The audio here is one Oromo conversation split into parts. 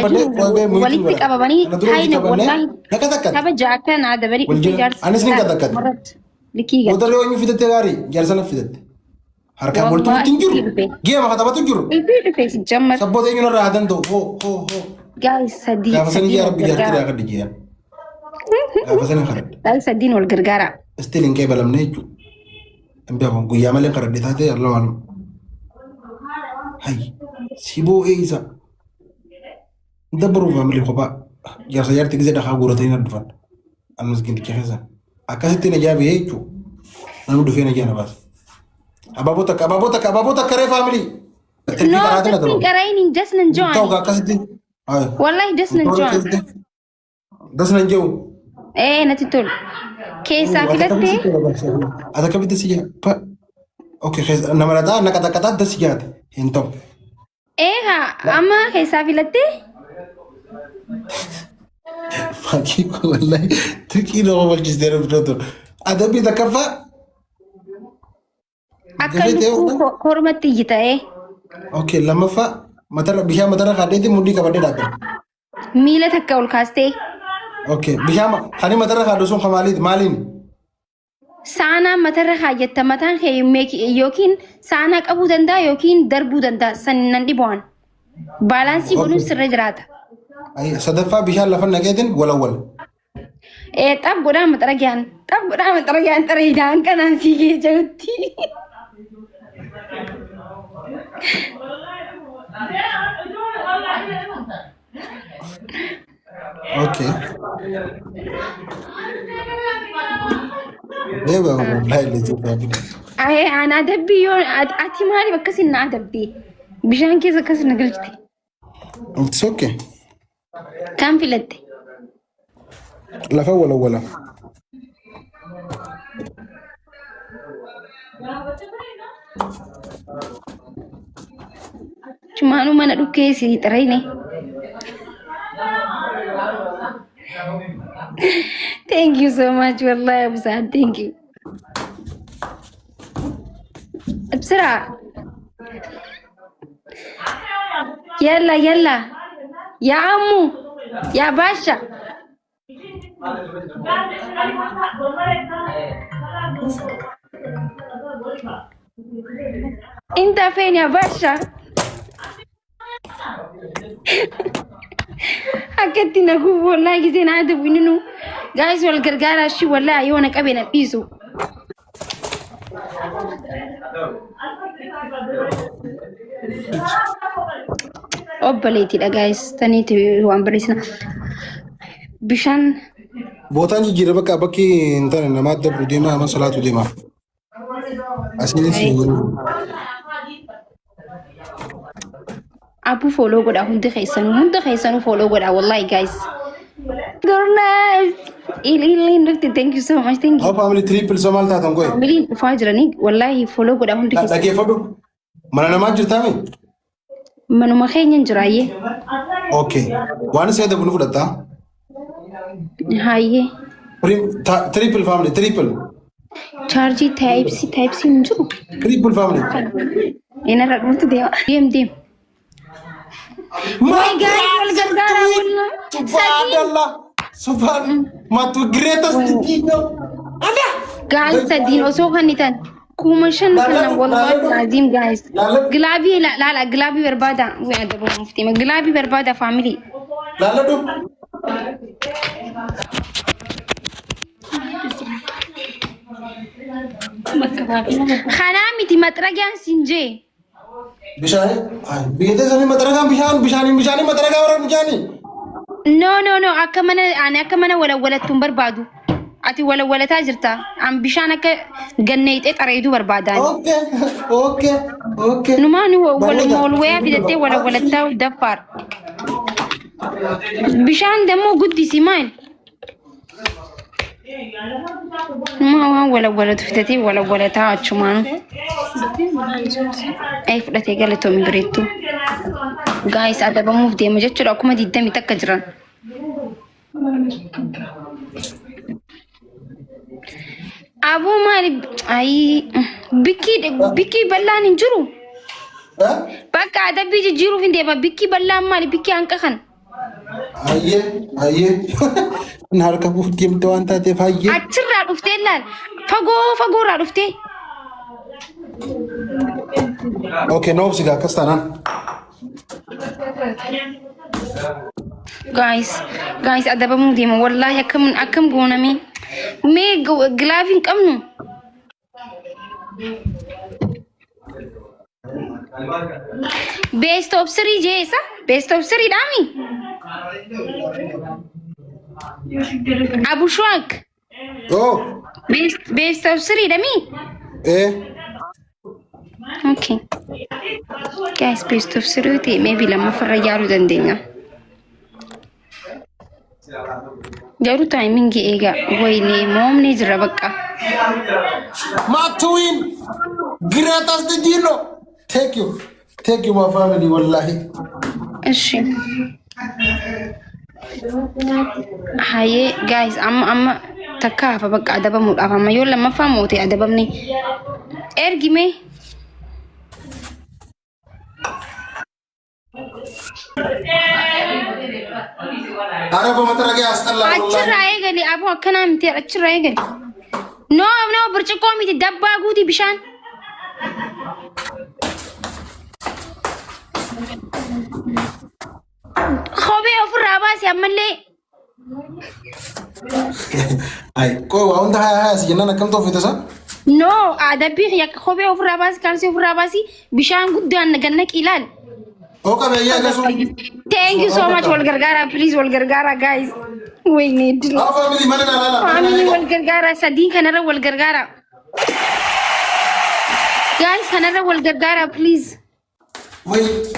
hojii Jiru walitti godha. qabamanii Kana dura hojii haayina qabannee wallaahi naqa takkatti. tapha jaakkan adabanii Wal dhuftee jala jaarsa anis ni qaxaqqate. irratti likii galte. Boodarra eenyu fidatte gaarii jaarsa na fidatte. Harkaan wal Wallaahi tuquutti hin jiru. itti dhufe. Geema ka taphatu jiru. Itti dhufe si jammar. Sabboota eenyu narraa haa danda'u. Hoo hoo hoo. Guys sadii Gaafa sanii sadiin yaa wal rabbi jaartii gargaara. raa kadhi jeen. Gaafa sanii kadhadhe. Guys sadiin wal gargaara. Istiin hin qeebalamne jechuudha. Hin beeku guyyaa malee kadhadhe taate Allah waan. Hayyi siboo eeyisa. Dabbaruu faamilii kophaa jaarsa jaartii gisee dhakaa guuratanii na dhufan. An miskiinticha keessa. Akkasitti na jaabee jechuudha. Namni dhufee na jaana baasa. Abaaboo takka abaaboo takka abaaboo takka ree faamilii. Tirfii No, karaatiin na tirfiin ta'u. qarayin hin jasnan Ta'u jo'ani. akkasitti. Wallahi jasnan jo'an. Das nan jiru. Ee natti tolu. Keessaa filattee Ati akkamitti si jaa? Okay, nama lataa naqa takka taate si jaate hin ta'u. ee haa amma keessaa filattee Fakkii kun wallahi xiqqii nama walchistee dhuftu. Adabbii takkaffaa akka Gafee ta'e lukkuu hodha. kormatti iyyi ta'ee Okay, lammaffaa matarra bishaan matarra kaadheetti mudhii qabadhee dhaabbadha. miila takka ol kaastee Okay, bishaan kan matarra kaadhu sun kan maaliiti? Maaliin? Saanaa matarra kaayyatta mataan kee yookiin saanaa qabuu danda'a yookiin darbuu danda'a san nan dhibu'an. Baalaansii godhuun sirra jiraata. Ay, sadaffaa bishaan lafa naqeetiin walawwal. Ee xab godhaa maxaragyaan xab godhaa maxaragyaan xareedaan kanaan sii geejjarutti. Okay. Deema wallahi lejii baabila. Ayee aan adabbii yoo ati maaliif akkasin na adabdee bishaan keessa akkas na galchite. It's okay. Kan filatte? Lafa walawwala. Chumaanuu mana dhukkee si xirayne. Thank you so much wallahi Absaan thank you. بسرعة يلا يلا يا عمو يا باشا انت فين يا باشا Akkatti na gubu wallahi giseen haada bu'ininu. Gaayis wal gargaaraa shi wallahi yoo na qabe na dhiisu. Obboleettiidha gaayis taniiti waan barreessina. Bishaan Bootaan jijjiirra bakka bakki hin taane namaa dabru deemaa nama salaatu deemaa. Asiinis hin jiru. Abu follow godha hunda keessanuu follow godha wallahi guys. Dornaas ililiin dhufte thank you so much thank you. How family triple so maal taatan goe? Familiin dhufaa jiranii wallahi follow godha hundi keessanuu. Dhaggeeffadhu. Mana namaa jirtaa mi? Manuma keenya hin jiraayyee. Okay. Waan si adabu ni fudhattaa? Haayyee. Triple family triple. Chaarjii taayipsii taayipsii hin jiru. Triple family. Inarra dhumtu deema. Deem deem. My guys wal gargaaraa wallah. Subhanallah. Subhan. Matu greatest kingdom. Ada. Guys sadiin osoo kannitan 5000 kana Laalladhu, wallahi laalladhu. aziim guys. Laalladhu. Gilaabii laala gilaabii barbaada. Wee adabu muftii. Gilaabii barbaada family. Laalladhu. Kanaa miti maxragaan siin jee. Bishaan biyya teessanii maxaragaan bishaan bishaaniin bishaanii maxaragaa warra bishaanii. No no no akka mana ani akka mana walawwalattu hin barbaadu. Ati walawwalataa jirta. An bishaan akka ganneexee xareedu barbaadaan. Okay okay okay. Numaa nu Bareeda. wal wayaa fidattee walawwalattaa daffaar. Bishaan dammoo guddisi maal? Numaa waan walawwalatu fidatee walawwalataa achumaanu. Ay fudhatee galatoomi bareettuu. Gaayis adabamuuf deema jechuudha 20,000 takka jiran. Aboo maali ayii bikkii bikkii bal'aan hin jiru. Bakka adabbii jijjiiruuf hin deema bikkii bal'aan maali bikkii hanqa kan. Hayyee hayyee. Na harka buuf deemte waan taateef hayyee. Achirraa dhuftee laal. Fagoo fagoorraa dhuftee. Okay, na obsi gaa akkas taanaan. Guys, guys adabamuu deema. Wallaahi akkam akkam gooname. Mee gilaavii hin qabnu. Best of three jeesa. Best of three dhaami. Abushuak. Oh, Best of three dhami. eh. Okay. Guys, best of three ta'e maybe lammaffarra yaaduu dandeenya. Garuu taayimingii eegaa. Wayinee moomnee jira bakka. Matuin Greatest Dino. Thank you. Thank you my family wallahi. Ishi. Hayyee guys amma amma takka hafa bakka adabamuudhaaf amma yoo lammaffaa moote adabamne. Ergi mee. Araba matarra asxallaa wallahi. Achirraa eegali aboo akkanaa miti achirraa eegali. No no burcuqqoo miti dabbaa guuti bishaan. Kophee ofirraa baasi ammallee. Ay, qoy waa hunda haya haya si jennaan akkam ta'u feete isaa? No adabbii kiyya kophee ofirraa baasi kaalsii ofirraa baasi bishaan guddaan gannaqi ilaal. Oo qabeeyyaa gasuu. Thank you so much wal gargaara please wal gargaara guys. Wayne dila. Haa family mana na laala. Family wal gargaara sadiin kanarra wal gargaara. Guys kanarra wal gargaara please. Wait.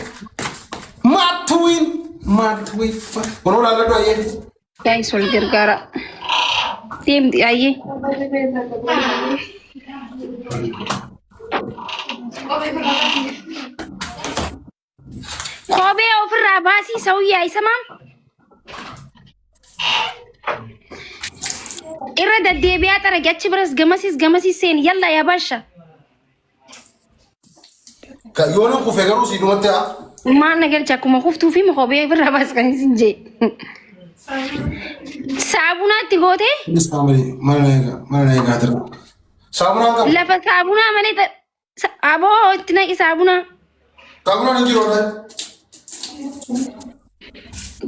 Matuin. Matuin. Kunoo laalladhu ayyee. Guys wal gargaara. Deemti ayyee. Kophee ofirraa baasii sawuyyaa isa maam. Irra deddeebi'aa xaragi achi biras gamasis gamasis seeni yalla yaa baasha. Yoona kufe garuu sii dhumatti haa. Maal na galcha akkuma kuftuu fi kophee ofirraa baas kan isin jee. Saabunaatti gootee Innis family mana na eegaa mana na eegaa jira. Saamunaan qabu. lafa saabunaa malee aboo itti naqi saabunaa. Saamunaan hin jiru wallahi.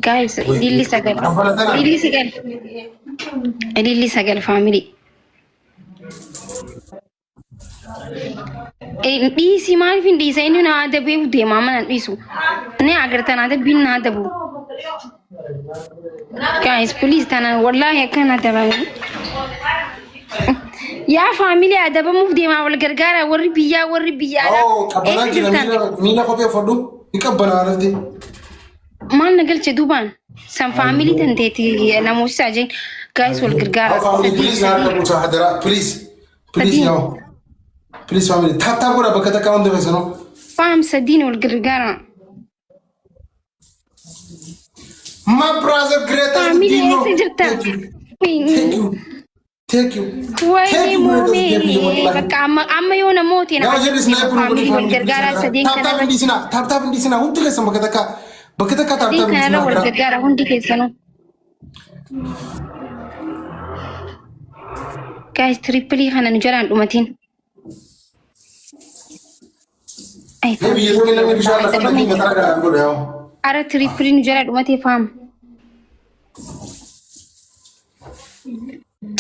Guys, ililli sagal. Ililli sagal. Ililli sagal family. Dhiisi maaliif hin dhiisa inni na adabee deemaa mana hin dhiisu. Ni agartan adabbiin na adabu. Guys, please tana wallahi akkana adabame. Yaa faamilii adabamuuf deemaa wal gargaara warri biyyaa warri biyyaadha. Oo qabbanaa Eessa jira jirtan? miila miila kophee uffadhu. Ni qabbanaa lafti. Maal na galche duubaan? San faamilii tanteeti namoota jeen guys wal gargaara. Haa family Sadii please na harka sadii buusaa hadaraa please. Please sadii yaa'u. Please family tap tap godha bakka takka hunda keessanuu. faam sadiin wal gargaara. My brother greatest Faamilii Dino. eessa jirtan? Thank you. Thank you. Thank you. Wayii Thank you greatest moomee Dino wallahi. bakka amma amma yoo namooti Nama jedhu sniper godhi faamilii wal family gargaaraa please. sadeen Tap tap kanarra hin dhiisinaa. Tap tap hin dhiisinaa. Hundi keessan bakka takka bakka takka tap sadeen tap hin kanarra dhiisinaa. wal gargaara hundi keessanuu. Guys trippilii kana nu jalaan dhumatiin. Ay Mee biyya tokko namni bishaan lafa dhaqee mataa garaan godha yaa'u. Ara trippilii nu jalaa dhumatee faam.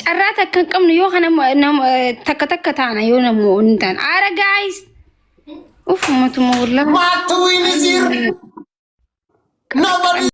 Carraa takka hin qabnu yoo kana takka takka taana yoo namu hin taane. Ara guys. Uff matuma wallahi. Matuin is here. Nobody.